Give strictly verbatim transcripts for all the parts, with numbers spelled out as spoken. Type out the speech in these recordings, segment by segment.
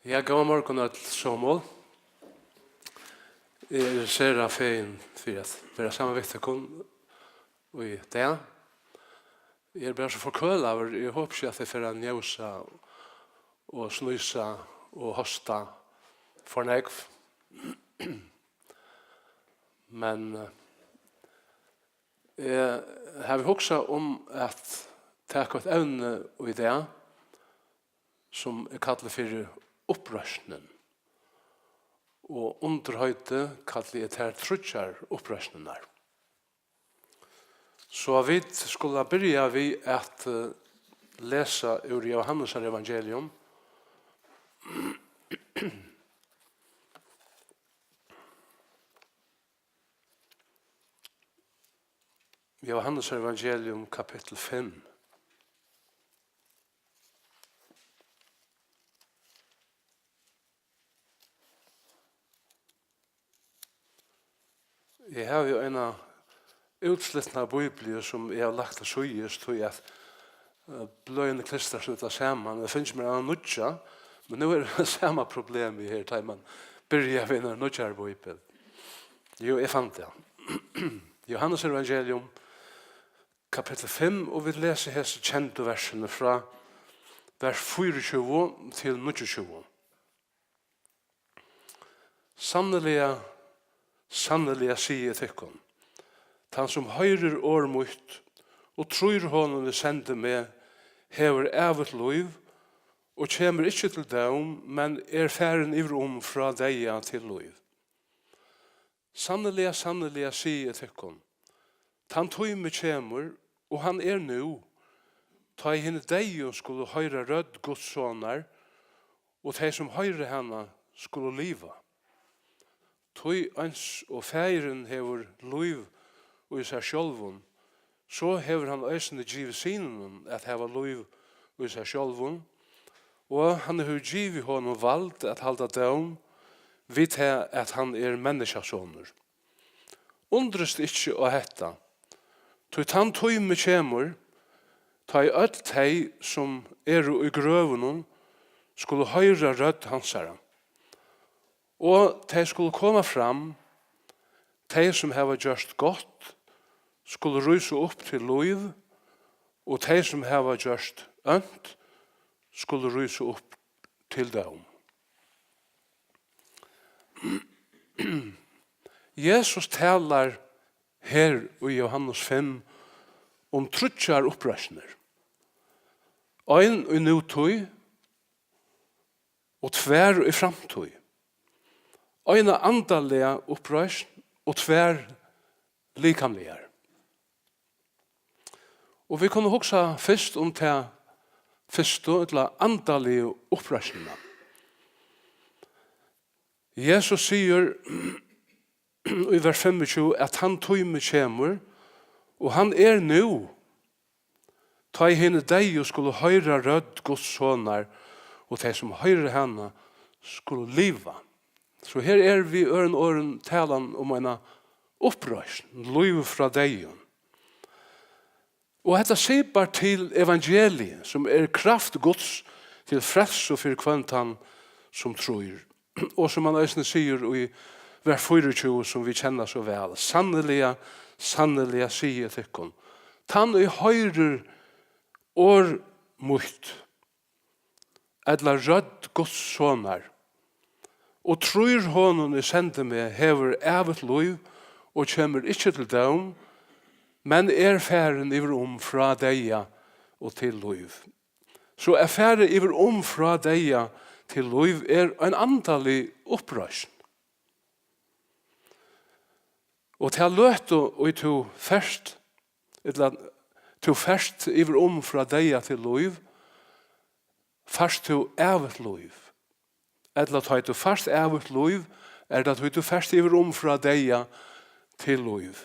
Ja, góðan morgun øll somul. Eg eri sera fegin fyri at vera saman við tykkum í dag. Eg eri bara so forkølaður, eg hopi ikki, at eg fer at njósa og snýsa og hosta for nógv. Men, eh, eg havi hugsað um at taka eitt evni í dag, sum eg kalli fyri uppreisnin. Og undirheitið kalli eg tær tríggjar uppreisnirnar. So vit skulu byrja við at, eh, lesa úr Jóhannesar evangelium. Jóhannesar evangelium, kapittul fimm. Eg havi jú eina útslitna bíbliu, sum eg havi lagt til síðis, tí at, eh, bløðini klistra seg illa saman. Eg fingi mær eina nýggja, men nú er tað sama problemið her, tá ið mann byrjar við einari nýggjari bíbel. Jú, eg fann tað. Jóhannes evangelium, kapittul fimm, og vit lesa hesi kendu versini frá vers fýraogtjúgu til níggjuogtjúgu. Sanniliga, sanniliga sigi eg tykkum, tann sum hoyrir orð mítt og trýr honum, ið sendi meg, hevur ævigt lív og kemur ikki til dóm, men er farin yvir um frá deyða til lív. Sanniliga, sanniliga sigi eg tykkum, tann tími kemur, og hann er nú, tá ið hini deyðu skulu hoyra rødd Guds sonar, og tey, sum hoyra hana, skulu liva. Tí eins og Faðirin hevur lív í sær sjálvum, so hevur hann eisini givið Syninum at hava lív í sær sjálvum, og hann hevur givið honum vald at halda dóm, við tað at hann er Menniskjasonur. Undrist ikki á hetta, tí tann tími kemur, tá ið øll tey, sum eru í grøvunum, skulu hoyra rødd hansara. Og tey skulu koma fram, tey, sum hava gjørt gott, skulu rísa upp til lív, og tey, sum hava gjørt ónt, skulu rísa upp til dóm. Jesus talar her í Jóhannes fimm um tríggjar uppreisnir. Ein í nútíð og tvær í framtíð. Eina andaliga uppreisn og tvær likamligar. Og vit kunnu hugsa fyrst um ta fyrstu, ella andaligu uppreisnina. Jesus sigur í vers fimmogtjúgu, at tann tími kemur, og hann er nú, tá ið hini deyðu skulu hoyra rødd Guds sonar, og tey, sum hoyra hana, skulu liva. So her er við øðrum orðum talan um eina uppreisn, lív frá deyðum. Og hetta sipar til evangeliið, sum er kraft Guds til frelsu fyri hvønn tann, sum trýr. Og sum hann eisini sigur í vers fýraogtjúgu, sum vit kenna so væl: Sanniliga, sanniliga sigi eg tykkum, tann ið hoyrir orð mítt, ella rødd Guds sonar, og trýr honum, ið sendi meg, hevur ævigt lív og kemur ikki til dóm, men er farin yvir um frá deyða og til lív. So at fara yvir um frá deyða til lív er ein andalig uppreisn. Og ta løtu, ið tú fert, ella tú fert yvir um frá deyða til lív, fært tú ævigt lív. Ella tá ið tú fært ævigt lív, er tað tí tú fert yvir um frá deyða til lív.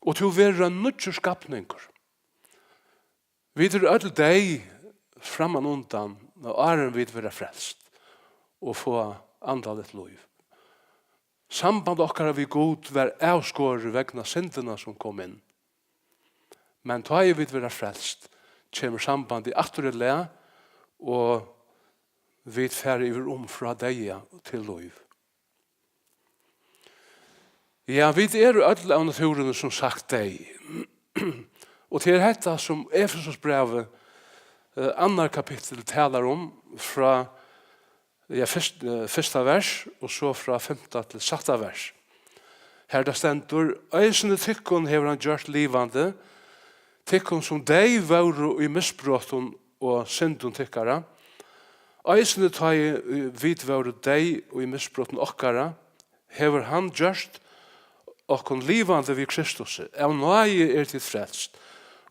Og tú verður ein nýggjur skapningur. Vit eru øll deyð frammanundan, og áðrenn vit verða frelst og fáa andaligt lív. Samband okkara við Gud var avskorið vegna syndina, sum kom inn. Men tá ið vit verða frelst, kemur sambandið aftur í lag, og vit fara yvir um frá deyða til lív. Ja, vit eru øll av natúrini, sum sagt, deyð. Og tað er hetta, sum Efesusbrævið, eh, annað kapittul talar um, frá, ja, fyrst, eh, fyrsta vers, og so frá fimta til sætta vers. Har tað stendur: "Eisini tykkum hevur hann gjørt livandi, tykkum, sum deyð vóru í misbrotum og syndum tykkara. Eisini tá ið vit vóru deyð í misbrotum okkara, hevur hann gjørt okkum livandi við Kristusi. Av náði eru tit frelst,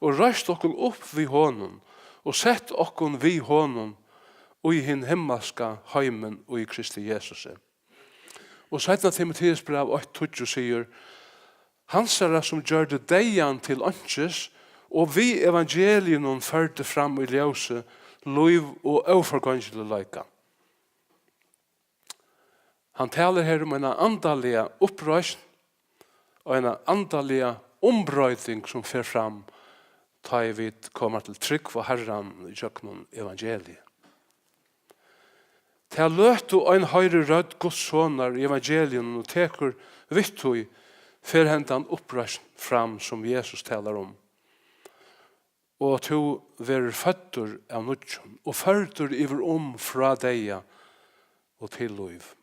og reist okkum upp við honum, og sett okkum við honum í hin himmalska heimin í Kristi Jesusi." Og seinna Timoteusbræv eitt tíggju sigur: "Hansara, sum gjørdi deyðan til einkis, og við evangeliinum førdi fram í ljósið lív og óforgongiligleika." Hann talar her um eina andaliga uppreisn og eina andaliga umbroyting, sum fer fram, tá ið vit koma til trúgv á Harran ígjøgnum evangeliið. Ta løtu ein hoyrir rødd Guds sonar í evangeliinum og tekur við tí, fer hendan uppreisn fram, sum Jesus talar um. "Og tú verður føddur av nýggjum og førdur yvir um frá deyða og til lív."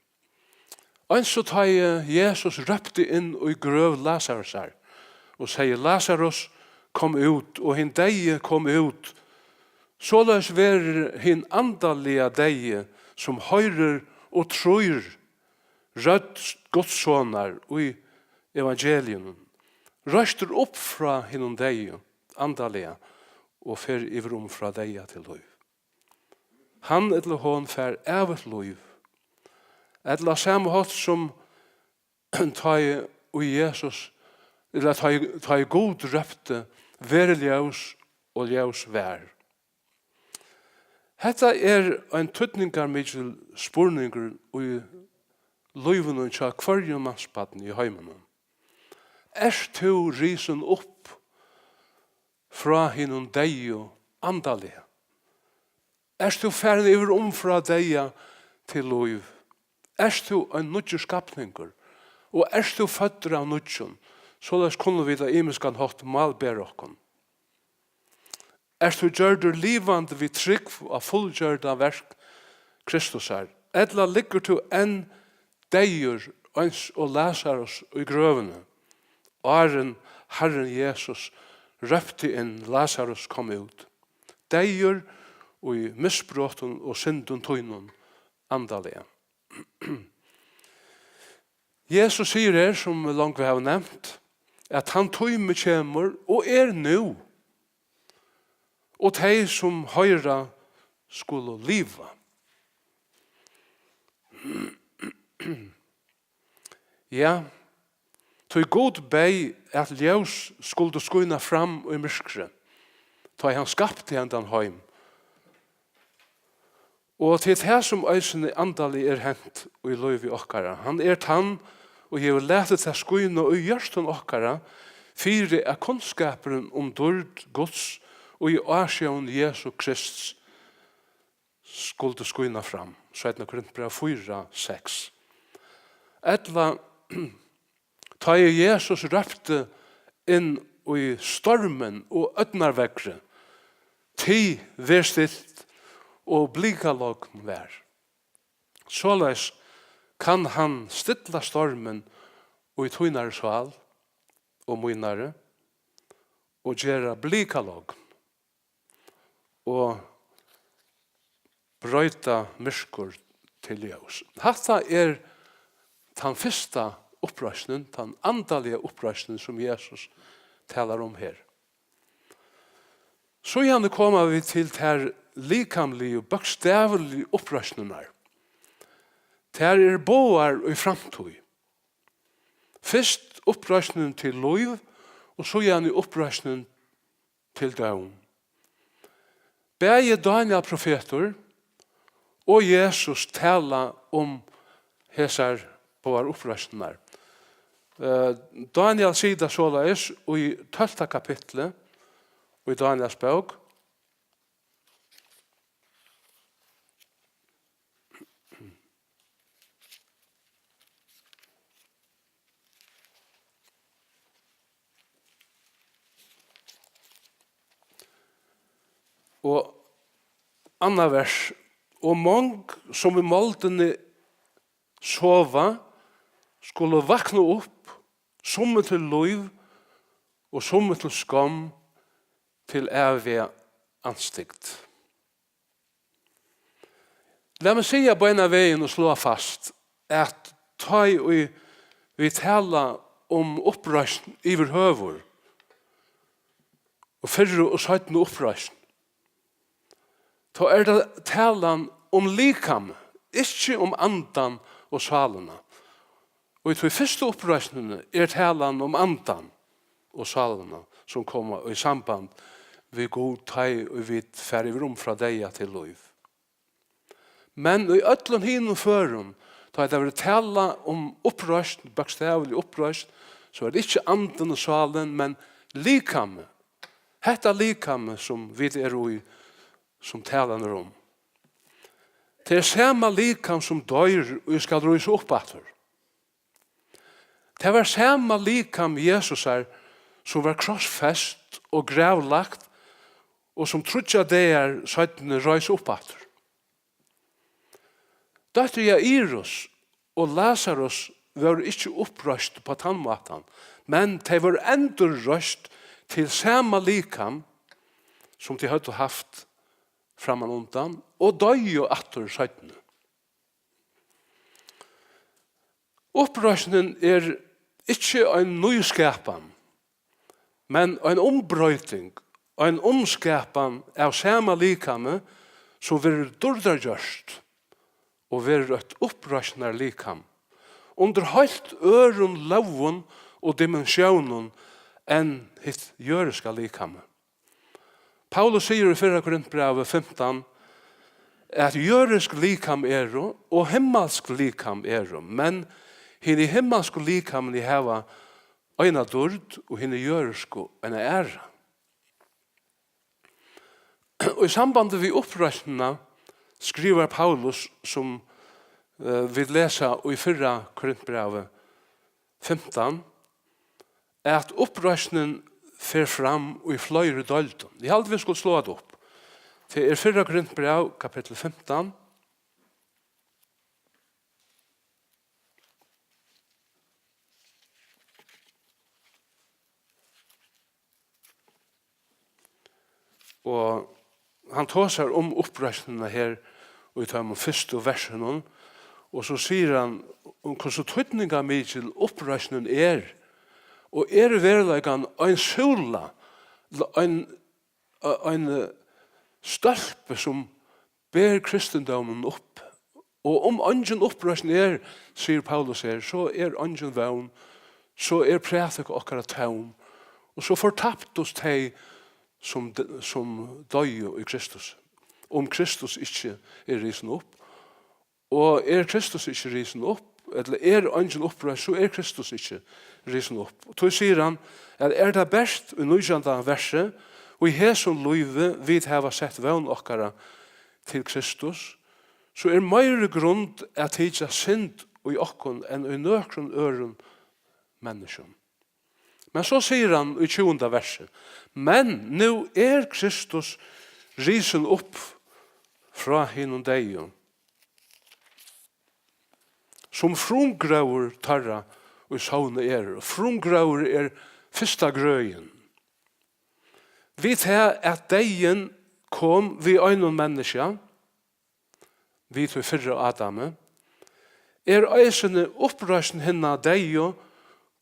Eins og tá ið Jesus rópti inn í grøv Lasarusar og segði: "Lasarus, kom út," og hin deyði kom út, soleiðis verður hin andaliga deyði, sum hoyrir og trýr rødd Guds sonar í evangeliinum, reistur upp frá hinum deyðu andaliga og fer yvir um frá deyða til lív. Hann ella hon fær ævigt lív. Ella á sama hátt sum tá ið, í Jesus, ella tá ið, tá ið Gud rópti: "Verið ljós," og ljós var. Hetta er ein týdningarmikil spurningur í lívinum hjá hvørjum mansbarni í heiminum. Ert tú risin upp frá hinum deyðu andaliga? Ert tú farin yvir um frá deyða til lív? Ert tú ein nýggjur skapningur? Og ert tú føddur av nýggjum? Soleiðis kunnu vit á ymiskan hátt málbera okkum. Ert tú gjørdur livandi við trúgv á fullgjørda verk Kristusar? Ella liggur tú enn deyður eins og Lasarus í grøvini, áðrenn Harrin Jesus rópti inn: "Lasarus, kom út"? Deyður í misbrotum og syndum tínum andaliga. Jesus sigur her, sum vit longu hava nevnt, at tann tími kemur og er nú, og tey, sum hoyra, skulu liva. Ja, tí Gud beyð, at ljós skuldi skína fram í myrkri, tá ið hann skapti hendan heim. Og til tað, sum eisini andaliga er hent í lívi okkara. Hann er tann, og hevur latið tað skína í hjørtum okkara, fyri at kunnskapurin um dýrd Guds og í ásjón Jesu Krists skuldi skína fram. Seinna Korintbræv fýra seks. Ella, tá ið Jesus rópti inn í stormin og ódnarveðrið: "Tig, ver stilt," og blikalogn var. Soleiðis kann hann stilla stormin í tínari sál og mínari og gera blikalogn og broyta myrkur til ljós. Hatta er tann fyrsta uppreisnin, tann andaliga uppreisnin, sum Jesus talar um her. Síðani koma vit til tær likamligu, bókstavligu uppreisnirnar. Tær eru báðar í framtíð. Fyrst uppreisnin til lív og síðani uppreisnin til dóm. Bæði Dániel profetur og Jesus tala um hesar báðar uppreisnirnar. Eh, Dániel sigur tað soleiðis í tólvta kapitli í Dániels bók. Og annað vers: "Og mong, sum í moldini sova, skulu vakna upp, summi til lív og summi til skomm, til æviga andstygd." Lat meg siga beinanvegin og sláa fast, at tá ið vit tala um uppreisn yvirhøvur, og fyrru og seinnu uppreisn, tá er tað talan um likamið, ikki um andan og sálina. Og í tí fyrstu uppreisnini er talan um andan og sálina, sum koma í samband við Gud, tá ið vit fara yvir um frá deyða til lív. Men í øllum hinum førum, tá ið tað verður talað um uppreisn, bókstavliga uppreisn, so er tað ikki andin og sálin, men likamið. Hetta likamið, sum vit eru í, sum talan er um. Tað er sama likam, sum doyr og skal rísa upp aftur. Tað var sama likam Jesusar, sum var krossfest og gravlagt, og sum tríggjar dagar seinni reis upp aftur. Dóttir Jairus og Lazarus vóru ikki uppreist upp á tann mátan, men tey vóru endurreist til sama likam, sum tey høvdu havt frammanundan, og doyðu aftur seinni. Uppreisnin er ikki ein nýskapan, men ein umbroyting, ein umskapan av sama likami, sum verður dýrdargjørt og verður eitt uppreisnarlikam undir heilt øðrum lógum og dimensiónum enn hitt jørðiska likamið. Paulus sigur í fyrra Korintbrævi fimtan, at jørðisk likam eru og himmalsk likam eru, men hini himmalsku likamini hava eina dýrd og hini jørðisku eina aðra. Og í sambandi við uppreisnina skrivar Paulus, sum, eh, vit lesa í fyrra Korintbrævi fimtan, at uppreisnin fer fram í fleiri deildum. Eg haldi, vit skulu sláa tað upp. Tað er fyrra Korintbræv, kapittul fimtan. Og hann tosar um uppreisnina her í teimum fyrstu versunum, og so sigur hann um, hvussu týdningarmikil uppreisnin er, og er í veruleikanum ein súla, ein, ein stólpi, sum ber kristindómin upp. Og um eingin uppreisn er, sigur Paulus her, so er eingin vón, so er prædika okkara tóm, og so fortaptust tey, sum d-, sum doyðu í Kristus, um Kristus ikki er risin upp. Og er Kristus ikki risin upp, ella er eingin uppreisn, so er Kristus ikki risin upp. Og tí sigur hann, at er tað bert í nítjanda versi, í hesum lívi vit hava sett vón okkara til Kristus, so er meiri grund at tykja synd í okkum enn í nøkrum øðrum menniskjum. Men so sigur hann í tjúgunda versi, men nú er Kristus risin upp frá hinum deyðu, sum frumgróður teirra, ið sovnað eru. Frumgróður er fyrsta grøðin. Við tað, at deyðin kom við einum menniskja, við tí fyrra Adami, er eisini uppreisn hinna deyðu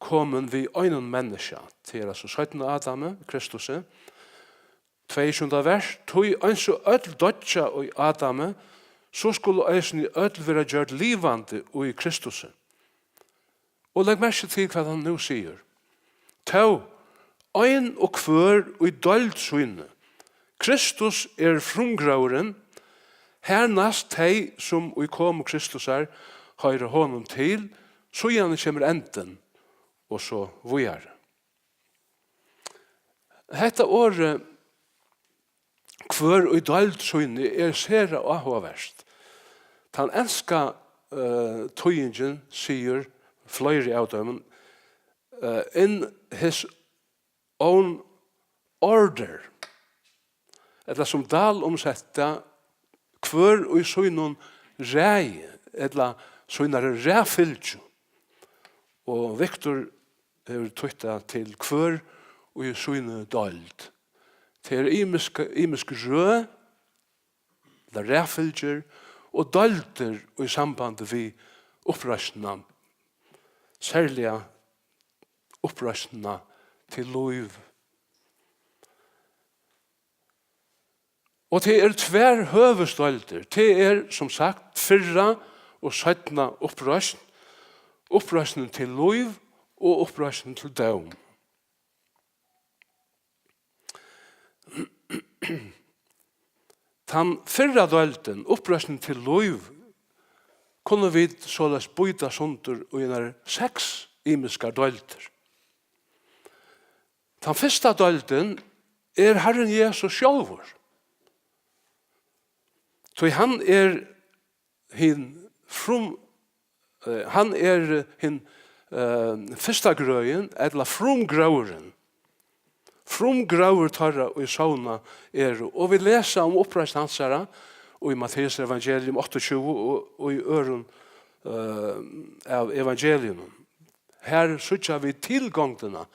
komin við einum menniskja, tað er altso seinna Adami, Kristusi. Tveyogtjúgunda vers, tí eins og øll doyggja í Adami, so skulu eisini øll vera gjørd livandi í Kristusi. Og legg merki til, hvat hann nú sigur. Tó, ein og hvør í deild síni. Kristus er frumgróðurin, harnæst tey, sum í komu Kristusar hoyra honum til, síðani kemur endin, og so víðari. Hetta orðið, hvør í deild síni, er sera áhugavert. Tann enska, eh, týðingin sigur, fleiri av teimum, eh, in his own order. ella sum Dahl umsetti tað, hvør í sínum ræði, ella sínari ræðfylgju. Og Viktor hevur týtt tað til hvør í síni deild. Tað er ymisk, ymisk røð, ella ræðfylgjur, og deildir í sambandi við uppreisnina, serliga uppreisnina til lív. Og tað eru tvær høvuðsdeildir. Tað er, sum sagt, fyrra og seinna uppreisn. Uppreisnin til lív og uppreisnin til dóm. Tann fyrra deildin, uppreisnin til lív, kunnu vit soleiðis býta sundur í einar seks ymiskar deildir. Tann fyrsta deildin er Harrin Jesus sjálvur. Tí hann er hin frum, eh, hann er hin, eh, fyrsta grøðin, ella frumgróðurin. Frumgróður teirra, ið sovnað eru. Og vit lesa um uppreisn hansara í Matteus evangelium áttaogtjúgu og, og í øðrum, eh, av evangeliunum. Her síggja vit tilgongdina,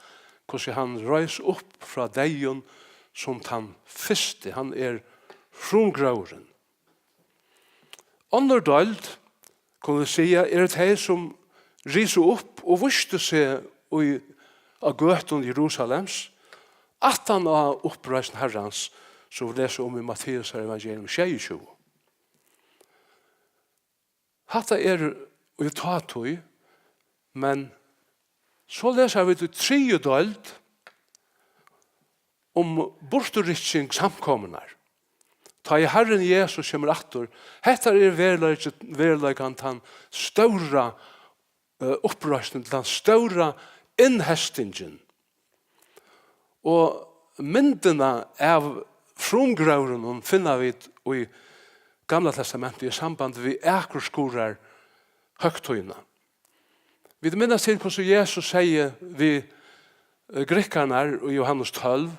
hvussu hann reis upp frá deyðum sum tann fyrsti. Hann er frumgróðurin. Onnur deild, kunnu vit siga, eru tey, sum risu upp og vístu seg í, á gøtum Jerusalems, aftan á uppreisn Harrans, sum vit lesa um í Matteusar evangelium sjeyogtjúgu. Hatta er í tátíð, men so lesa vit í triðju deild um burturrykking samkomunnar. Tá ið Harrin Jesus kemur aftur, hetta er veruleiki-, veruleikan, tann stóra, eh, uppreisnin, tann stóra innhestingin. Og myndina av frumgróðrinum finna vit í Gamla Testamentinum í sambandi við akurskurðarhøgtíðina. Vit minnast til, hvussu Jesus segði við, eh, grikkarnar í Jóhannes tólv,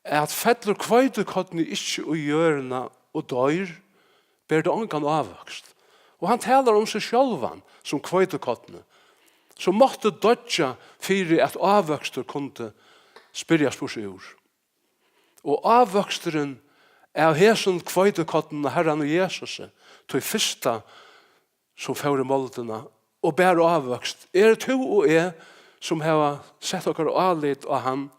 at fellur hveitikornið ikki í jørðina og doyr, ber tað ongan ávøkst. Og hann talar um seg sjálvan sum hveitikornið, sum mátti doyggja fyri at ávøkstur kundi spyrjast burtur úr. Og ávøksturin av hesum hveitikorninum, Harranum Jesusi, tí fyrsta, sum fór í moldina og bar ávøkst, er tú og eg, sum hava sett okkara álit á hann,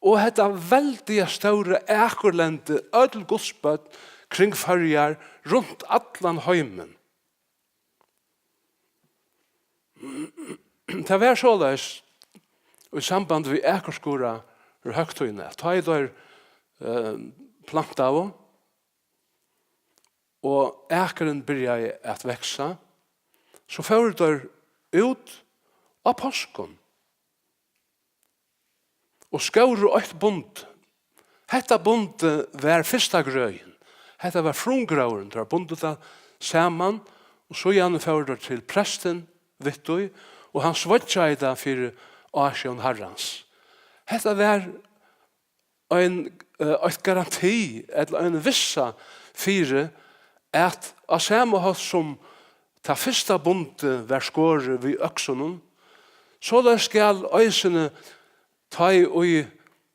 og hetta veldiga stóra akurlendi, øll Guds børn kring Føroyar, runt allan heimin. Tað var soleiðis í samband við akurskurðarhøgtíðina, at tá ið teir, eh, plantaðu, og akurin byrjaði at vaksa, so fóru teir út á páskum og skóru eitt bund. Hetta bundið var fyrsta grøðin. Hetta var frumgróðurin. Teir bundu tað saman, og síðani fóru teir til prestin við tí, og hann sveiggjaði tað fyri ásjón Harrans. Hetta var ein, eh, eitt garanti ella ein vissa fyri, at á sama hátt sum tað fyrsta bundið var skorið við øksunum, soleiðis skal eisini, tá ið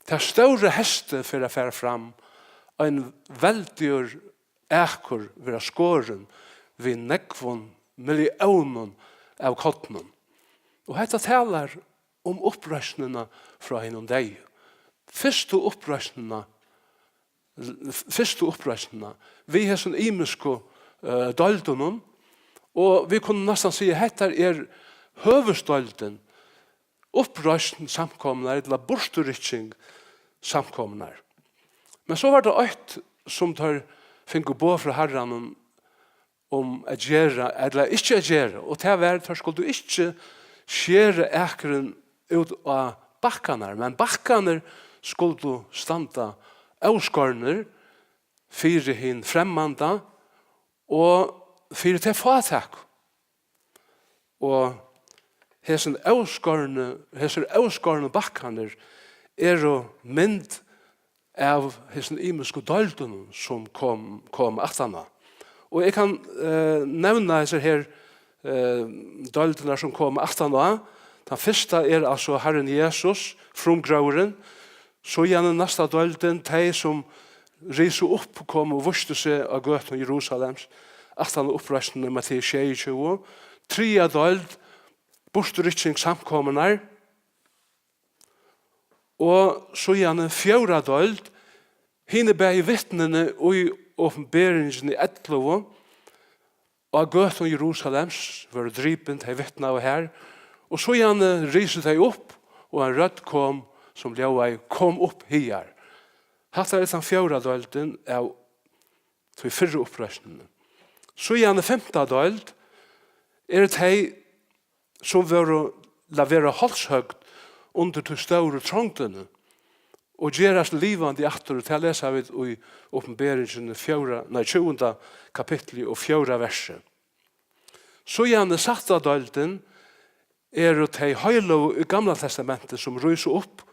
tað stóra heystið fer at fara fram, ein veldigur akur vera skorin við nógvum milliónum av kornum. Og hetta talar um uppreisnina frá hinum deyðu. Fyrstu uppreisnina, fyrstu uppreisnina við hesum ymisku, eh, deildunum, og vit kunnu næstan siga, hetta er høvuðsdeildin, uppreisn samkomunnar, ella burturrykking samkomunnar. Men so var tað eitt, sum teir fingu boð frá Harranum um at gera ella ikki at gera, og tað var, teir skuldu ikki skera akurin út á bakkarnar, men bakkarnir skuldu standa óskornir fyri hin fremmanda og fyri tey fátæku. Og hesin óskornu, hesir óskornu bakkarnir eru mynd av hesum ymisku deildunum, sum kom, kom aftaná. Og eg kann, eh, nevna hesar her, eh, deildirnar, sum koma aftaná. Tann fyrsta er altso Harrin Jesus, frumgróðurin. Síðani næsta deildin, tey, sum risu upp, komu og vístu seg á gøtum Jerusalems, aftan á uppreisnina í Matteus sjeyogtjúgu. Triðja deild, burturrykkjing samkomunnar. Og síðani fjórða deild, hini bæði vitnini í Opinberingini ellivu, á gøtum Jerusalems vóru dripin, tey vitnaðu har, og síðani risu tey upp, og ein rødd kom, sum ljóðaði: "Kom upp higar." Hatta er tann fjórða deildin av tí fyrru uppreisnini. Síðani fimta deild eru tey, sum vóru, la vera hálshøgd undir tí stóru trongdini og gerast livandi aftur, og tað lesa vit í Opinberingini fjórða, nei, tjúgunda kapitli og fjórða versi. Síðani sætta deildin eru tey heiløgu í Gamla Testamenti, sum rísa upp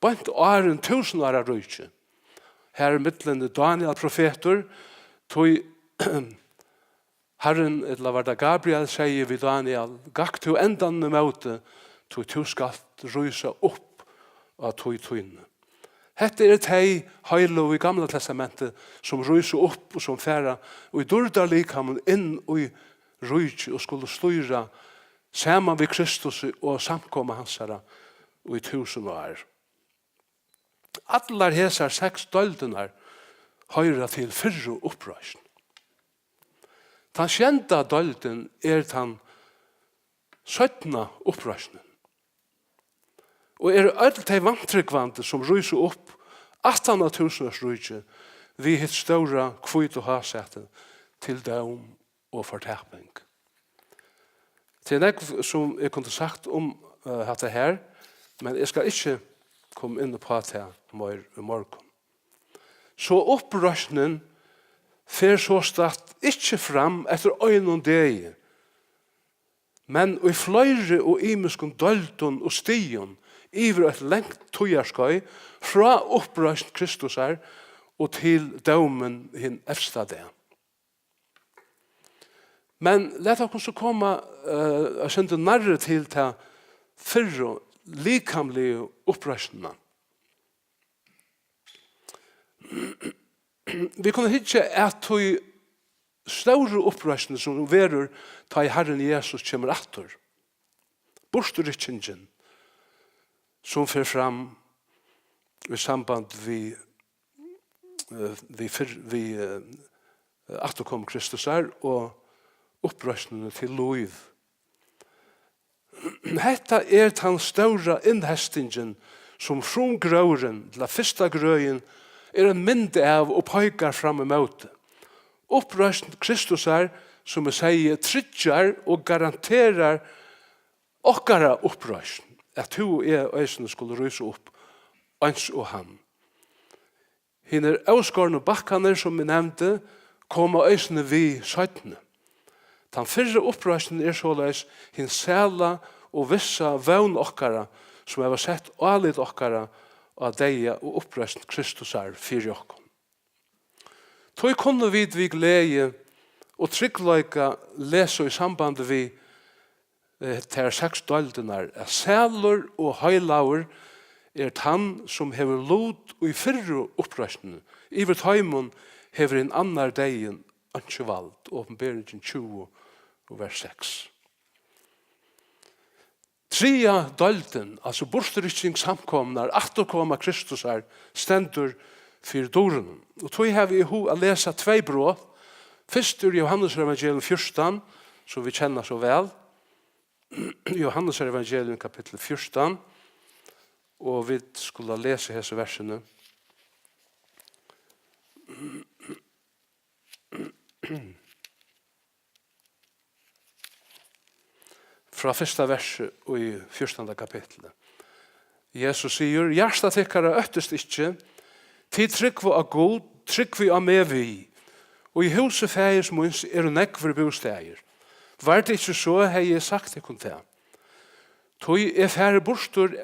beint áðrenn túsundáraríkið. Har er millum Daniel profetur, tí Harrin, ella var tað Gabriel, segði við Daniel: "Gakk tú endanum ímóti, tí tú skalt rísa upp á tíð tíni." Hetta eru tey heiløgu í Gamla Testamenti, sum rísa upp og sum fara í dýrdarlikamum inn í ríkið og skulu stýra saman við Kristusi og samkoma hansara í túsund ár. Allar hesar seks deildirnar hoyra til fyrru uppreisn. Tann sjeynda deildin er tann seinna uppreisnin. Og eru øll tey vantrúgvandi, sum rísa upp aftan á túsundársríkið við hitt stóra hvítu hásætið, til dóm og fortaping. Tað er nógv, sum eg kundi sagt um, eh, hatta her, men eg skal ikki koma inn uppá tað meir í morgun. So uppreisnin fer sostatt ikki fram eftir einum degi, men í fleiri og ymiskum deildum og stigum yvir eitt langt tíðarskeið, frá uppreisn Kristusar og til dómin hin evsta dag. Men lat okkum so koma, eh, eitt sindur nærri til ta fyrru likamligu uppreisnina. Vit kunnu hyggja at tí stóru uppreisnini, sum verður, tá ið Harrin Jesus kemur aftur. Burturrykkingin, sum fer fram í samband við, eh, við fyrr-, við, eh, afturkomu Kristusar og uppreisnini til lív. Hetta er tann stóra innhestingin, sum frumgróðurin, ella fyrsta grøðin, er ein mynd av og peikar fram ímóti. Uppreisn Kristusar, sum eg segði, tryggjar og garanterar okkara uppreisn, at tú og eg eisini skulu rísa upp eins og hann. Hinir óskornu bakkarnir, sum eg nevndi, koma eisini við seinni. Tann fyrru uppreisnin er soleiðis hin sæla og vissa vón okkara, sum hava sett álit okkara á deyða og uppreisn Kristusar fyri okkum. Tí kunnu vit við gleði og tryggleika lesa í sambandi við, eh, tær seks deildirnar, at sælur og heilagur er tann, sum hevur lut í fyrru uppreisnini. Yvir teimum hevur hin annar deyðin einki vald. Opinberingin tjúgu og vers seks. Triðja deildin, altso burturrykking samkomunnar, afturkoma Kristusar, stendur fyri durunum. Og tí havi eg hug at lesa tvey brot. Fyrst úr Jóhannesevangelium fjúrtan, sum vit kenna so væl. Jóhannesevangelium kapittul fjúrtan, og vit skulu lesa hesi versini. Frá fyrsta versi í fjúrtanda kapitli. Jesus sigur: "Hjarta tykkara óttist ikki, tit trúgva á Gud, trúgvið á meg við. Og í húsi faðirs míns eru nógvir bústaðir. Var tað ikki so, hevði eg sagt tykkum tað. Tí eg fari burtur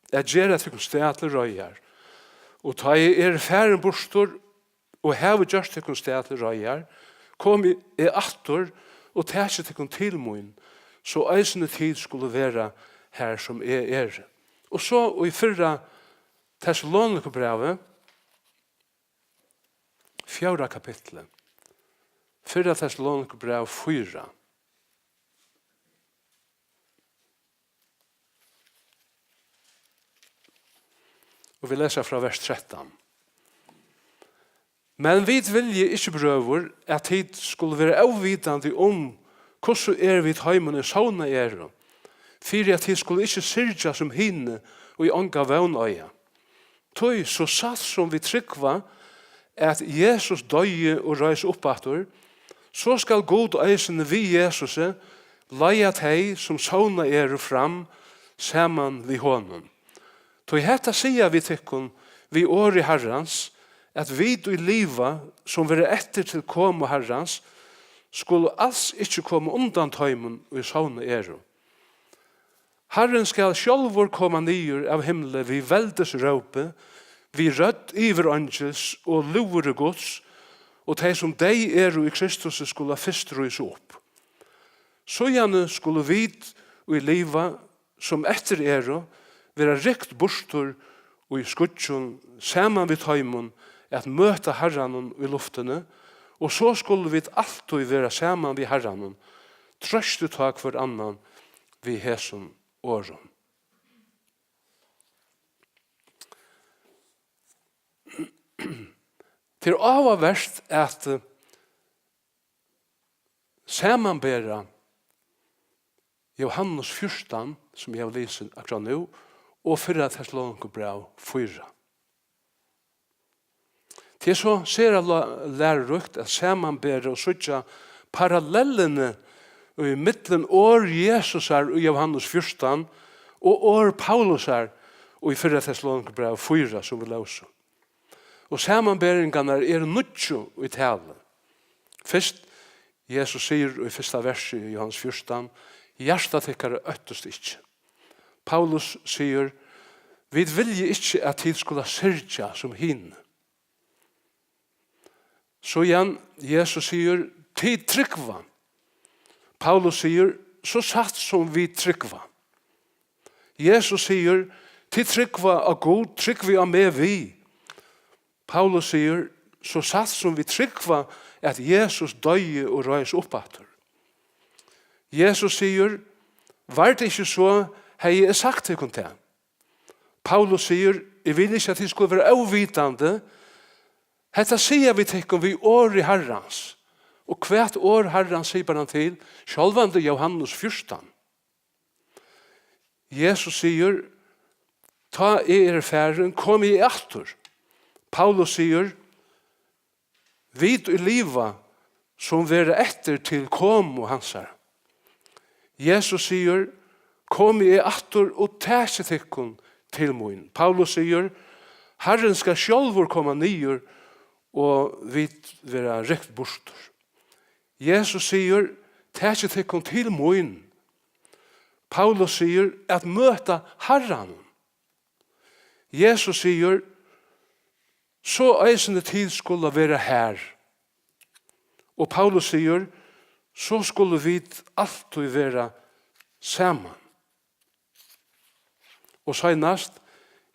at gera tykkum stað til reiðar. Og tá eg eri farin burtur og havi gjørt tykkum stað til reiðar, komi eg aftur og taki tykkum til mín, so eisini tit skulu vera har, sum eg eri. Og so í fyrra Tessalonikubrævi, fjórða kapitli. Fyrra Tessalonikubræv fýra. Og vit lesa frá vers trettan. Men vit vilja ikki, brøður, at tit skulu vera óvitandi um, hvussu er við teimum, ið sovnað eru, fyri at tit skulu ikki syrgja sum hini, ið onga vón eiga. Tí so satt sum vit trúgva, at Jesus doyði og reis upp aftur, so skal Gud eisini við Jesusi leiða tey, sum sovnað eru, fram saman við honum. Tí hetta siga vit tykkum við orði Harrans, at vit, ið liva, sum verða eftir til komu Harrans, skulu als ikki koma undan teimum, ið sovnað eru. Harrin skal sjálvur koma niður av himli við veldisrópi, við rødd yvireingils og lúðri Guds, og tey, sum deyð eru í Kristusi, skulu fyrst rísa upp. Síðani skulu vit, ið liva, sum eftir eru, vera rykt burtur í skýggjum saman við teimum at møta Harranum í luftini, og so skulu vit altíð vera saman við Harranum. Troystið tá hvør annan við hesum orðum. Tað er áhugavert at, eh, samanbera Jóhannes fjúrtan, sum eg havi lisið akkurát nú, og fyrra Tessalonikubræv fýra. Tað er so sera lá-, læruríkt at samanbera og síggja parallellini í millum orð Jesusar í Jóhannes fjúrtan og orð Paulusar í fyrra Tessalonikubræv fýra, sum vit lósu. Og samanberingarnar eru níggju í tali. Fyrst, Jesus sigur í fyrsta versi í Jóhannes fjúrtan: "Hjarta tykkara óttist ikki." Paulus sigur: "Vit vilja ikki, at tit skula syrgja sum hini." Síðan Jesus sigur: "Tit trúgva." Paulus sigur: "So satt sum vit trúgva." Jesus sigur: "Tit trúgva á Gud, trúgvið á meg við." Paulus sigur: "So satt sum vit trúgva, at Jesus doyði og reis upp aftur." Jesus sigur: "Var tað ikki so, hevði eg sagt tykkum tað." Paulus sigur: "Eg vil ikki, at tit skulu vera óvitandi." Hetta siga vit tykkum við orði Harrans. Og hvat orð Harrans sipar hann til? Sjálvandi Jóhannes fjúrtan. Jesus sigur: "Tá eg eri farin, komi eg aftur." Paulus sigur: "Vit, ið liva, sum verða eftir til komu hansara." Jesus sigur: "Komi eg aftur og taki tykkum til mín." Paulus sigur: "Harrin skal sjálvur koma niður og vit verða rykt burtur." Jesus sigur: "Takið tykkum til mín." Paulus sigur: "At møta Harranum." Jesus sigur: "So eisini tit skulu vera har." Og Paulus sigur: "So skulu vit altíð vera saman." Og seinast,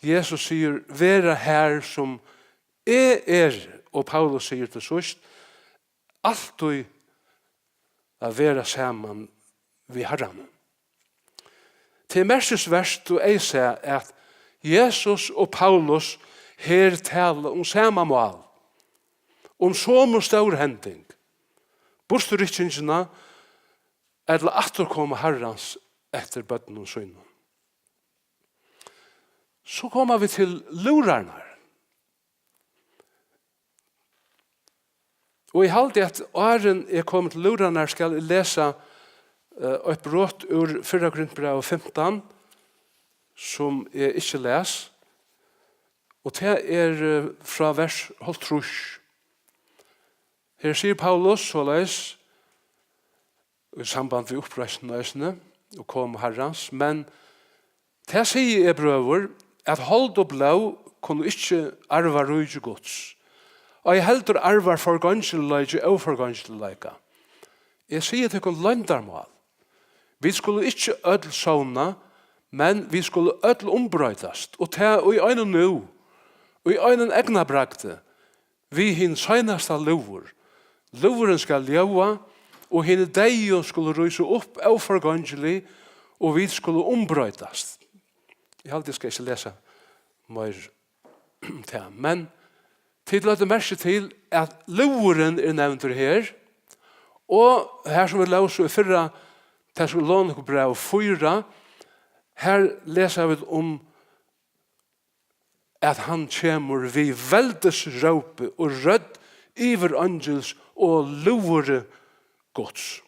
Jesus sigur: "Vera har sum eg eri." Og Paulus sigur til síðst: "Altíð at vera saman við Harranum." Tað er merkisvert, tú eisæ, at Jesus og Paulus her tala um sama mál, um somu stórhending, burturrykkingina ella afturkomu Harrans eftir børnum sínum. So koma vit til lúðrarnar. Og eg haldi, at áðrenn eg komi til lúðrarnar, skal eg lesa, eh, eitt brot úr fyrra Korintbrævi fimtan, sum eg ikki las, og tað er, eh, frá vers hálvtrýss. Her sigur Paulus soleiðis, í samband við uppreisnina eisini og komu Harrans: "Men tað sigi eg, brøður, at hold og blóð kunnu ikki arva ríki Guds. Ei heldur arvar forgongiligleiki óforgongiligleika. Eg sigi tykkum loyndarmál. Vit skulu ikki øll sovna, men vit skulu øll umbroytast, og tað í einum nú, í einum eygnabragdi, við hin seinasta lúður. Lúðurin skal ljóða, og hini deyðu skulu rísa upp óforgongilig, og vit skulu umbroytast. Eg haldi, eg skal ikki lesa meir tað. Men tit løgdu merki til, at lúðurin er nevndur her, og her sum vit lósu í fyrra Tessalonikabræv fýra, her lesa vit um, at hann kemur við veldisrópi og rødd yvireingils og lúðuri Guds.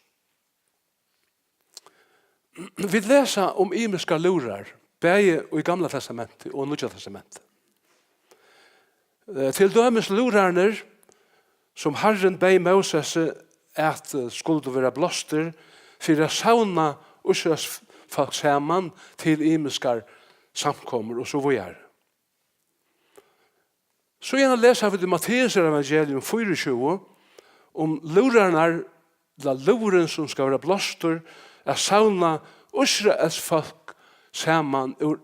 Vit lesa um ymiskar lúðrar, bæði í Gamla Testamenti og Nýggja Testamenti. Eh, til dømis lúðrarnir, sum Harrin beyð Mósesi at, eh, skuldu vera blástir fyri at savna Ísraels fólk saman til ymiskar samkomur og so víðari. Síðan lesa vit í Matteusar evangelium fýraogtjúgu um lúðrarnar, ella lúðurin sum skal vera blástur, at savna Ísraels fólk saman úr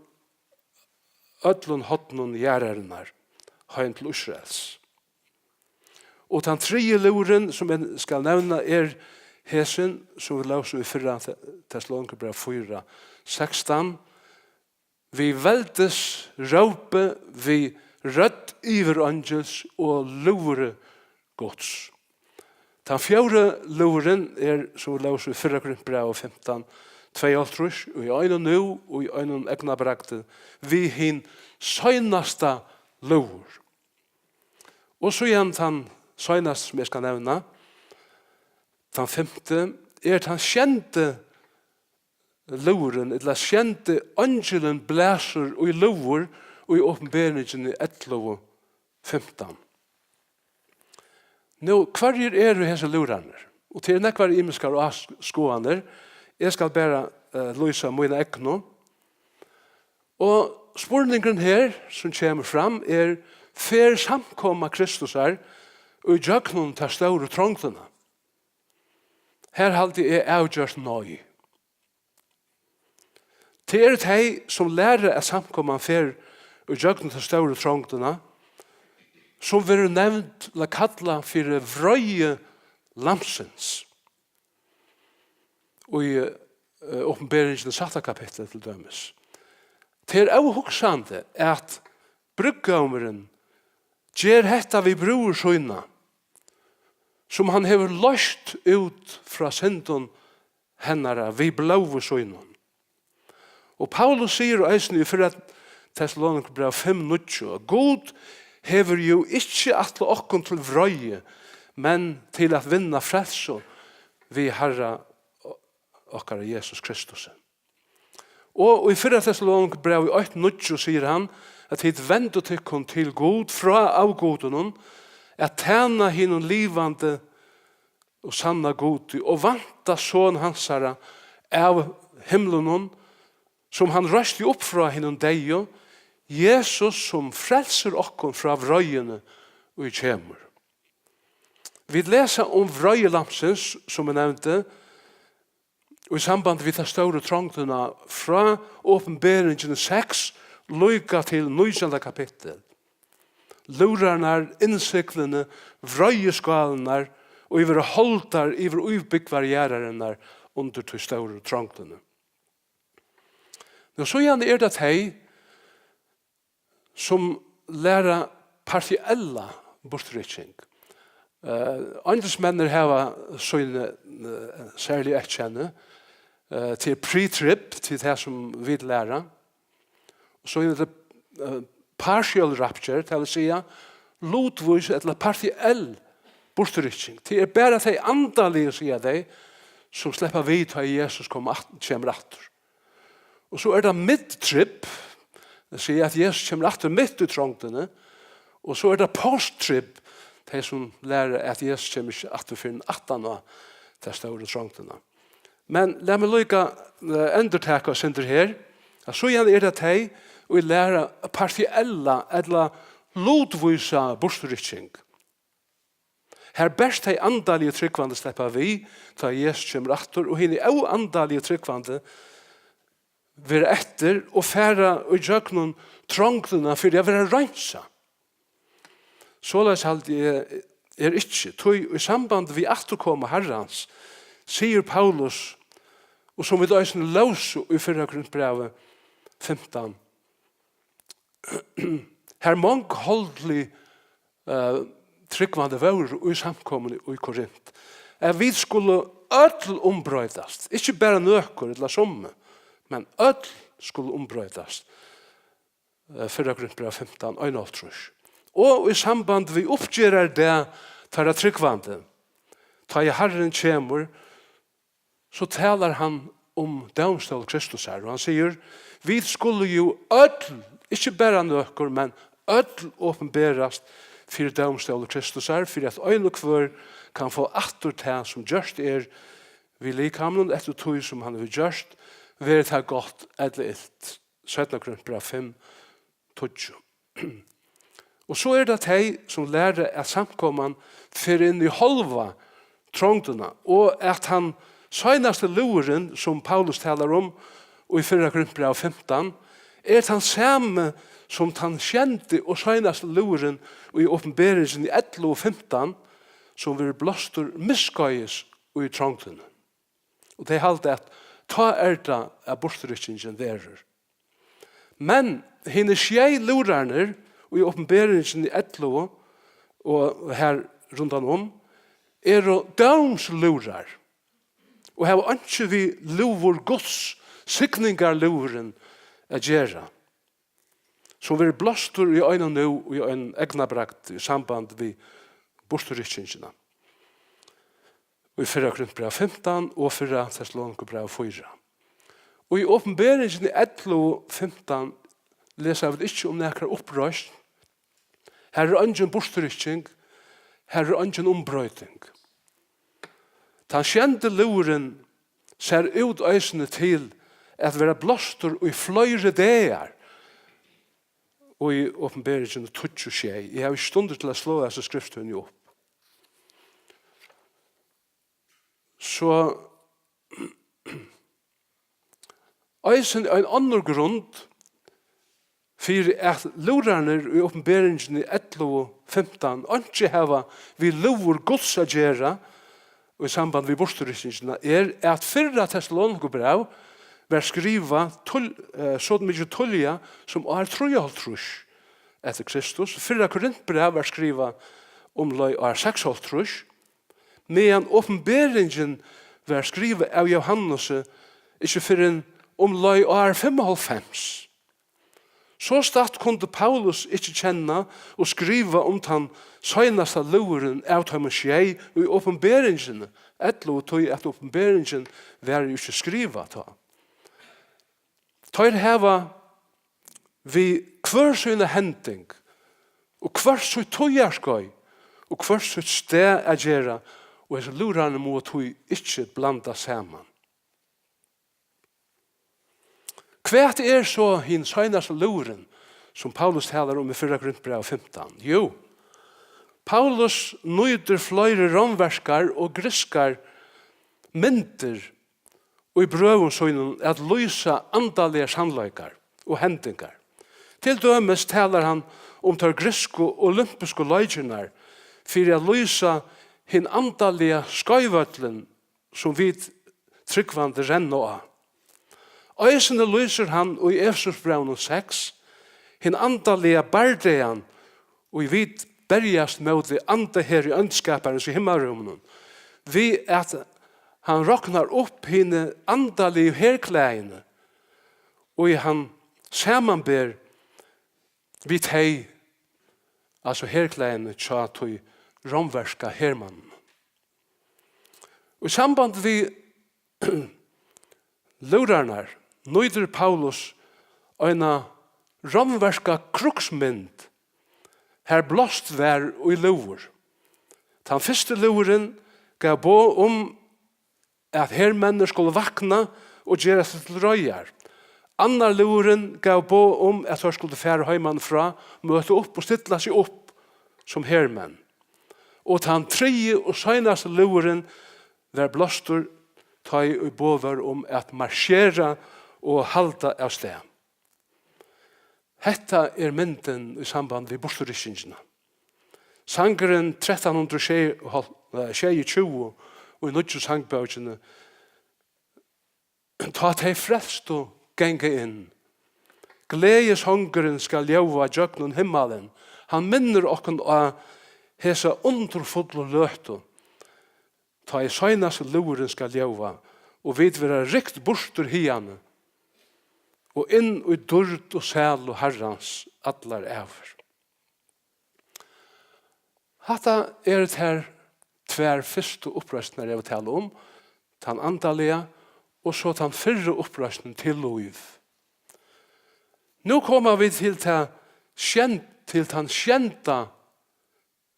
øllum hornum jarðarinnar heim til Ísraels. Og tann triði lúðurin, sum eg skal nevna, er hesin, sum vit lósu í fyrra Tessalonikabræv fýra sekstan, við veldisrópi, við rødd yvireingils og lúðri Guds. Tann fjórði lúðurin er, sum vit lósu í fyrra Korintbræv fimtan tveyoghálvtrýss, í einum nú, í einum eygnabragdi, við hin seinasta lúður. Og síðan tann seinasta, sum eg skal nevna, tann fimti, er tann sjendi lúðurin, ella sjendi eingilin blæsur í lúður í Opinberingini ellivu fimtan. Nú, hvørjir eru hesir lúðrarnir? Og tað eru nógvar ymiskar ás-, skoðanir. Eg skal bara, eh, lýsa mína egnu. Og spurningurin her, sum kemur fram, er: Fer samkoma Kristusar í gjøgnum ta stóru trongdina? Her haldi eg avgjørt nei. Tað eru tey, sum læra, at samkoman fer í gjøgnum ta stóru trongdina, sum verður nevnd, ella kallað fyri vreiði Lambsins. Í, eh, Opinberingini sætta kapitli til dømis. Tað er óhugsandi, at brúðgómurin ger hetta við brúður sína, sum hann hevur loyst út frá syndum hennara við blóði sínum. Og Paulus sigur eisini í fyrra Tessalonikabræv fimm níggju, at Gud hevur jú ikki ætlað okkum til vreiði, men til at vinna frelsu við Harra okkara Jesus Kristus. Og í fyrra Tessalonikabræv eitt níggju sigur hann, at tit vendu tykkum til Gud frá avgudunum, at tæna hinum livandi og sanna Gudi, og vænta Son hansara av himlunum, sum hann reisti upp frá hinum deyðu, Jesus, sum frelsir okkum frá vreiðini, ið kemur. Vit lesa um vreiði Lambsins, sum eg nevndi, í samband við ta stóru trongdina frá Opinberingini seks líka til nítjanda kapittul. Lúðrarnar, innsiglini, vreiðiskálirnar, ið verða holdar yvir íbúgvar jarðarinnar undir tí stóru trongdini. Nú, síðan er tað tey, sum læra partiella burturrykking. Eh, eingilskmenninir hava síni, eh, serligu eyðkenni, eh, til pre-trib, til tað sum vit læra. Og so er tað, eh, partial rapture, tað vil siga, lutvís ella partiell burturrykking. Tað er bara tey andaligu, siga tey, sum sleppa við, tá ið Jesus koma aft-, kemur aftur. Og so er tað mid-trib, tað siga, at Jesus kemur aftur mitt í trongdini, og so er tað post-trib, tey sum læra, at Jesus kemur ikki aftur fyrr enn aftan á ta stóru trongdina. Men lat meg líka, eh, endurtaka eitt sindur her, at síðan er tað tey, ið læra partiella ella lutvísa burturrykking. Har bert tey andaligu trúgvandi sleppa við, tá Jesus kemur aftur, og hini óandaligu trúgvandi verða eftir og fara í gjøgnum trongdina fyri at verða reinsað. Soleiðis haldi eg er ikki, tí í sambandi við afturkomu Harrans sigur Paulus, og sum vit eisini lósu í fyrra Korintbrævi fimtan, har mong holdlig, eh, trúgvandi vóru í samkomuni í Korint, at vit skulu øll umbroytast, ikki bara nøkur ella summi, men øll skulu umbroytast. Eh, fyrra Korintbræv fimtan, einoghálvtrýss. Og í samband við uppgerðardag teirra trúgvandi, tá ið Harrin kemur, so talar hann um dómstól Kristusar, og hann sigur: "Vit skulu jú øll, ikki bara nøkur, men øll opinberast fyri dómstóli Kristusar, fyri at ein og hvør kann fáa aftur tað, sum gjørt er við likamnum, eftir tí sum hann hevur gjørt, veri tað gott ella ilt." Seinna Korintbræv fimm, tíggju. Og so eru tað tey, sum læra, at samkoman fer inn í hálva trongdina, og at tann seinasti lúðurin, sum Paulus talar um í fyrra Korintbræv fimtan, er tann sami sum tann sjendi og seinasti lúðurin í Opinberingini ellivu fimtan, sum verður blástur miðskeiðis í trongdini. Og tey halda, at tá er tað, at burturrykkingin verður. Men hinir sjey lúðrarnir í Opinberingini ellivu og her rundan um eru dómslúðrar og hava einki við lúður Guds, signingarlúðurin, at gera, sum verður blástur í eina nú í ein eygnabragd í samband við burturrykkingina. Í fyrra Korintbræv fimtan og fyrra Tessalonikabræv fýra. Og í Opinberingini ellivu fimtan lesa vit ikki um nakra uppreisn. Har er eingin burturrykking, har er eingin umbroyting. Tann sjendi lúðurin sær út eisini til at vera blástur í fleiri dagar. Og í Opinberingini tíggju sjey. Eg havi ikki stundir til at sláa hasa skriftstøðuna upp. So eisini ein onnur grund fyri, at lúðrarnir í Opinberingini ellivu fimtan einki hava við lúður Guds at gera í samband við burturrykkingina, er, at fyrra Tessalonikabræv var skrivað tíl-, eh, so mikið tíðliga sum ár trýoghálvtrýss eftir Kristus. Fyrra Korintbræv var skrivað umleið ár seksoghálvtrýss, meðan Opinberingin var skrivað av Johannesi ikki fyrr enn umleið ár fimmoghálvfems. Sostatt kundi Paulus ikki kenna og skriva um tann seinasta lúðurin av teimum sjey í Opinberingini ellivu, tí at Opinberingin var jú ikki skrivað tá. Teir hava við hvør sína hending og hvørt sítt tíðarskeið og hvørt sítt stað at gera, og hesir lúðrarnir mugu tí ikki blandast saman. Hvat er so hin seinasta lúðurin, sum Paulus talar um í fyrra Korintbræv fimtan? Jú, Paulus nýtir fleiri rómverskar og grikskar myndir í brøvum sínum at lýsa andaligar sannleikar og hendingar. Til dømis talar hann um teir griksku olympisku leikirnar fyri at lýsa hin andaliga skeivvøllin, sum vit trúgvandi renna á. Eisini lýsir hann í Efesusbrævinum seks hin andaliga bardagan, ið vit berjast móti anda her í óndskaparins í himmalrúminum, við at hann roknar upp hini andaligu herklæðini, og hann samanber við tey, altso herklæðini hjá tí rómverska hermanninum. Í samband við lúðrarnar nýtir Paulus eina rómverska krígsmynd, har blást var í lúður. Tann fyrsti lúðurin gav boð um, at hermenninir skulu vakna og gera seg til reiðar. Annar lúðurin gav boð um, at teir skuldu fara heiman frá, møta upp og stilla seg upp sum hermenn. Og tann triði og seinasti lúðurin var blástur, tá ið boð var um at marsjera og halda av stað. Hetta er myndin í samband við burturrykkingina. Sangurin trettan hundrað og sjeyogtjúgu í nýggju sangbókini, tá tey frelstu ganga inn. Gleðisongurin skal ljóða gjøgnum himmalin. Hann minnir okkum á hesa undurfullu løtu, tá ið seinasti lúðurin skal ljóða, og vit verða rykt burtur hiðani og inn í dýrd og sælu Harrans allar ævir. Hatta eru tær tvær fyrstu uppreisnirnar, eg vil tala um, tann andaliga og so tann fyrru uppreisnin til lív. Nú koma vit til ta sjeyn-, til tann sjeynda,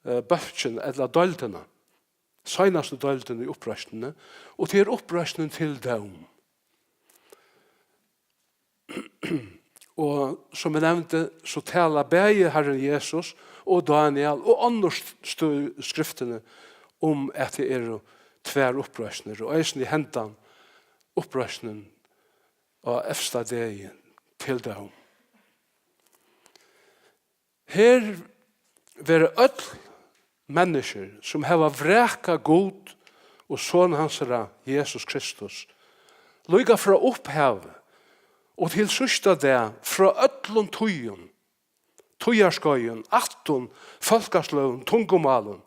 eh, bólkin ella deildina, seinastu deildina í uppreisnini, og tað er uppreisnin til dóm. Og sum eg nevndi, so tala bæði Harrin Jesus og Dániel og onnur st-, støð í skriftini um, at tað eru tvær uppreisnir, og eisini hendan uppreisnin á evsta degi til dóm. Her verða øll menniskjur, sum hava vrakað Gud og Son hansara, Jesus Kristus, líka frá upphavi og til síðsta dag, frá øllum tíðum, tíðarskeiðum, ættum, fólkasløgum, tungumálum,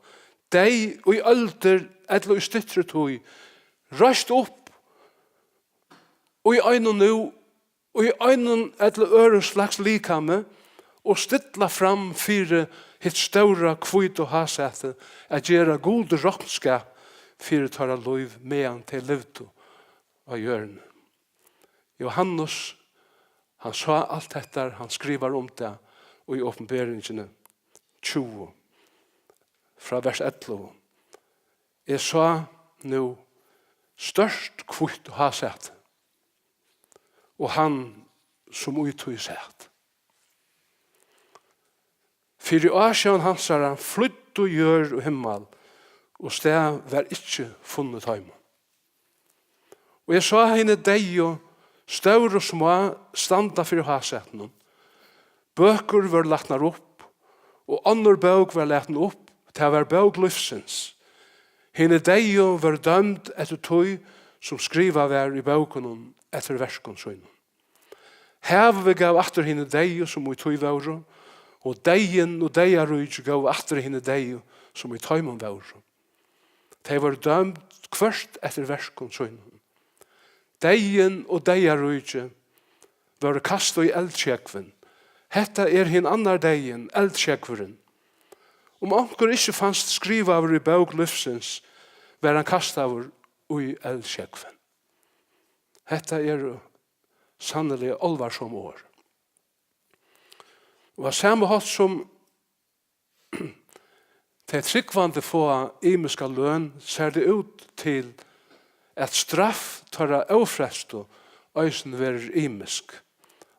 deyð í øldir ella í styttri tíð, reist upp í einum nú, í einum ella øðrum slags likami, og stilla fram fyri hitt stóra hvíta hásæti at gera Gudi roknskap fyri teirra lív, meðan tey livdu á jørðini. Jóhannes, hann sá alt hetta, hann skrivar um tað í Opinberingini tjúgu, frá vers ellivu. Eg sá nú stórt hvítt hásæti, og hann, sum í tí sat. Fyri ásjón hansara flýddu jørð og himmal, og stað var ikki funnið teimum. Og eg sá hini deyðu, stór og smá, standa fyri hásætinum. Bøkur vóru latnar upp, og onnur bók var latin upp, tað var bók lívsins. Hini deyðu vóru dømd eftir tí, sum skrivað var í bókunum, eftir verkum sínum. Havið gav aftur hini deyðu, sum í tí vóru, og deyðin og deyðaríkið góvu aftur hini deyðu, sum í teimum vóru. Tey vóru dømd, hvørt eftir verkum sínum. Deyðin og deyðaríkið vóru kastað í eldsjógvin. Hetta er hin annar deyðin, eldsjógvurin. Um onkur ikki fanst skrivaður í bók lívsins, var hann kastaður í eldsjógvin. Hetta eru sanniliga álvarsom orð. Og á sama hátt sum tey trúgvandi fáa ymiska løn, sær tað út til, at straff teirra ófrelstu eisini verður ymisk.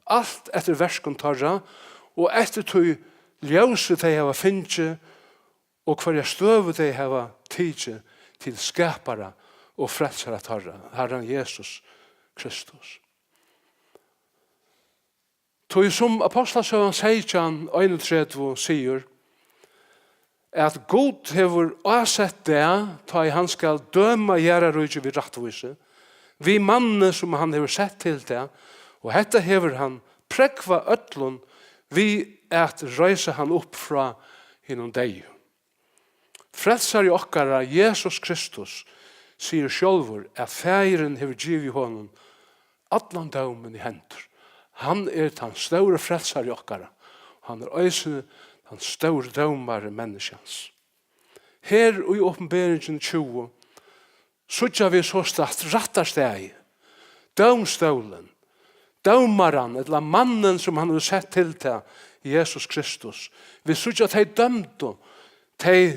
Alt eftir verkum teirra og eftir tí ljósi tey hava fingið, og hvørja støðu tey hava tikið til skapara og frelsara teirra, Harran Jesus Kristus. Tí sum Ápostlasøgan seytjan einogtretivu sigur, at Gud hevur ásett dag, tá ið hann skal døma jarðarríkið við rættvísi, við manni, sum hann hevur sett til tað, og hetta hevur hann prógvað øllum við at reisa hann upp frá hinum deyðu. Frelsari okkara, Jesus Kristus, sigur sjálvur, at Faðirin hevur givið honum allan dómin í hendur. Hann er tann stóri frelsari okkara. Hann er eisini tann stóri dómari menniskjans. Her í Opinberingini tjúgu síggja vit sostatt rættarstaðið, dómstólin, dómaran, ella mannin, sum hann hevur sett til tað, Jesus Kristus. Vit síggja tey dømdu, tey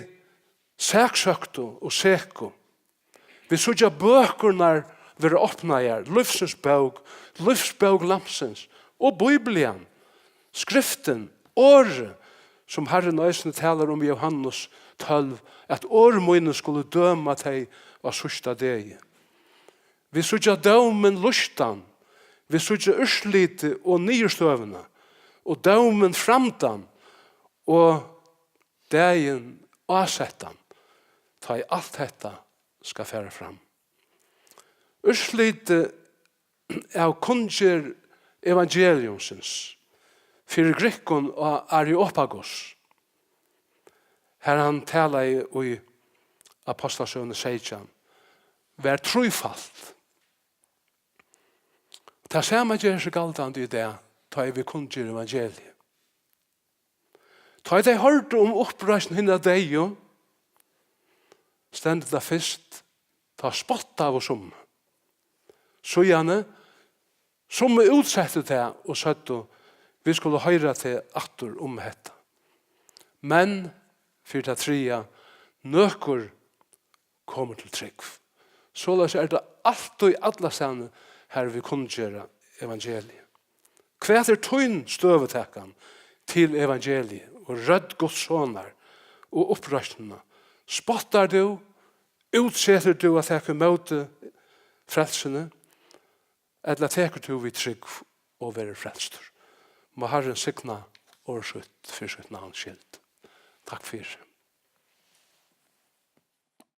saksøktu og seku. Vit síggja bøkurnar verða opnaðar, lívsins bók, lívsbók Lambsins og Biblian, skriftin, orðið, sum Harrin eisini talar um í Jóhannes tólv, at orð míni skulu døma tey á síðsta degi. Vit síggja dómin lýstan, vit síggja úrslitið og niðurstøðuna, og dómin framdan, og dagin ásettan, tá ið alt hetta skal fara fram. Úrslitið av kunngerð evangeliumsins fyri grikkum á Areopagus, har hann talaði í Apostlasøguni seytjan, var trífalt. Tað sama ger seg galdandi í dag, tá ið vit kunngera evangeliið. Tá ið tey hoyrdu um uppreisn hinna deyðu, stendur tað fyrst, tá spottaðu summi. Síðani, summi útsettu tað og søgdu: "Vit skulu hoyra teg aftur um hetta." Men, fyri tað triðja, nøkur komu til trúgv. Soleiðis er tað altíð, allastaðni, har vit kunngera evangeliið. Hvat er tín støðutakan til evangeliið og rødd Guds sonar og uppreisnina? Spottar tú, útsetur tú at taka ímóti frelsuni, ella tekur tú við trúgv og verður frelstur? Má Harrin signa orð sítt fyri sítt navns skyld. Takk fyri.